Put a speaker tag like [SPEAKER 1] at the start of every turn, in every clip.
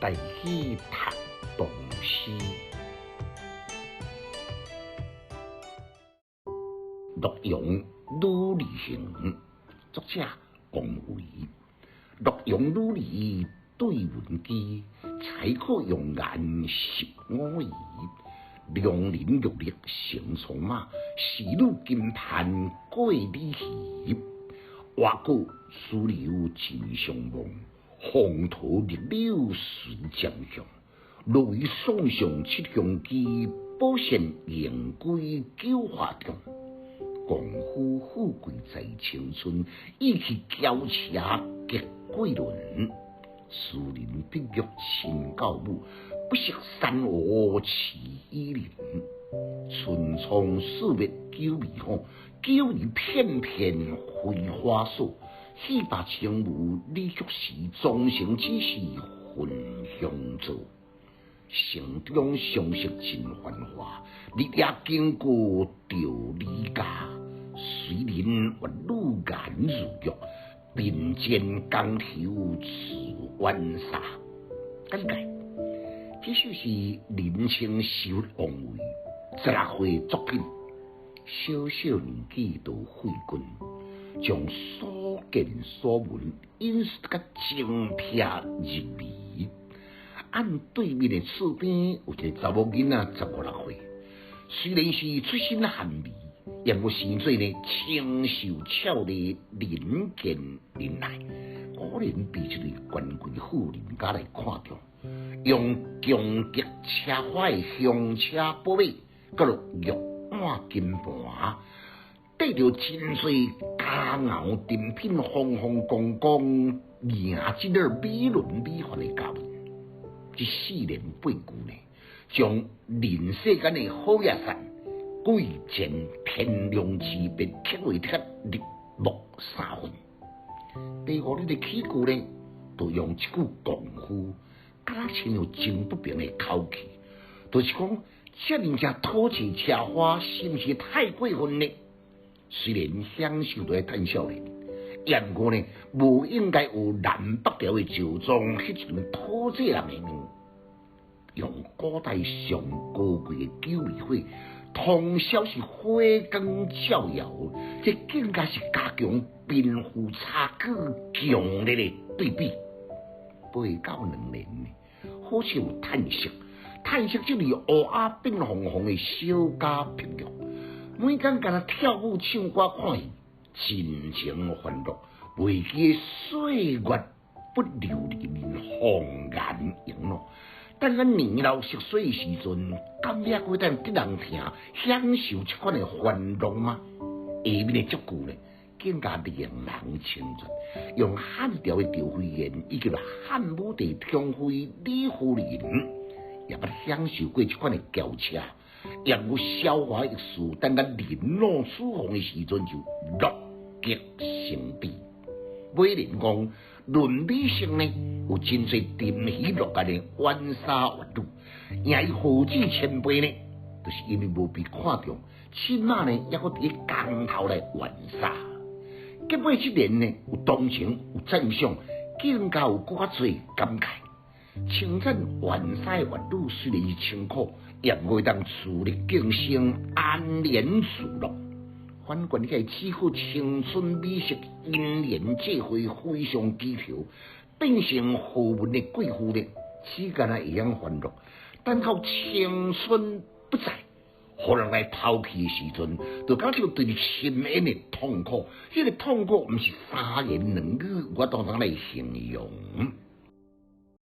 [SPEAKER 1] 台語讀唐詩。洛陽女兒行，作者王維。洛陽女兒對雲居，才可容顏十五余。良人玉立成戎馬，仕女金盤過鯉魚。瓦國書樓真相望，風濤逆流隨將向。落為宋上七香居，寶扇迎歸九華中。功夫富貴在青春，意氣驕奢極過倫。斯人碧玉親教母，不識山河似雨林。春窗四月九微雨，九里片片飞花雪。四白青梅李菊时，终成只是焚香做。城中相识真繁华，日夜经过著李家。随人越女颜如玉，并肩江头似浣纱。简介：这首是林清修王维16岁作品，小小年纪就废君，将所见所闻引述甲精辟入微。按對面的厝邊有一个查某囡仔十五六歲，雖然是出身寒微，也無生做呢清秀俏麗、人見人愛，果然被這位權貴婦人家來看中，用強極奢華的香車寶馬，閣落玉碗金盤，帶著真濟佳餚珍品，風風光光迎這个美輪美奐的家門。這四言八句呢，將人世間的好野散、貴賤天壤之別，刻畫得入木三分。第五日的起句呢，就用這句功夫，敢若親像真不平的口氣，就是講這爾正土氣奢華，是毋是太過分呢？雖然享受著趁少年，也毋過呢，無應該有南北朝的趙莊彼一陣土制人的樣。用古代上高貴的九尾火，通宵是火光照耀，這更加是加強貧富差距強烈的對比。八到兩年呢，好似有嘆息，嘆息這類烏鴉變鳳凰的小家碧玉，每工干焦跳舞唱歌看戲，盡情歡樂，袂記歲月不留人，紅顏熒咯。等咱年老色衰的時陣，敢猶閣會當得人疼，享受這款的歡樂嗎？下面的這句呢，更加令人稱讚。用漢朝的趙飛燕以及漢武帝寵妃李夫人，也捌享受過這款的轎車，也有瀟華一事，等咱人老珠黃的時陣就樂極生悲。尾聯講論美色呢，有真濟沉魚落雁的浣紗怨女，贏伊何止千倍呢？就是因為無被看中，這馬呢猶閣佇咧江頭來浣紗。結尾這聯呢，有同情，有讚賞，更加有閣較濟感慨。稱讚浣紗的怨女雖然是清苦，也毋過會當自力更生，安然自樂。反觀遐只顧青春美色、姻緣際會非常追求，變成豪門的貴婦呢，只干焦會曉歡樂。等到青春不再，予人來拋棄的時陣，就敢像對深淵的痛苦。彼個痛苦毋是三言兩語有法度通來形容。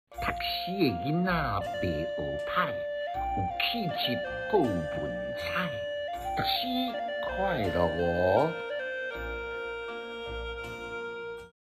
[SPEAKER 1] 讀書的囡仔袂學歹，有氣質閣有文采，讀書快樂哦。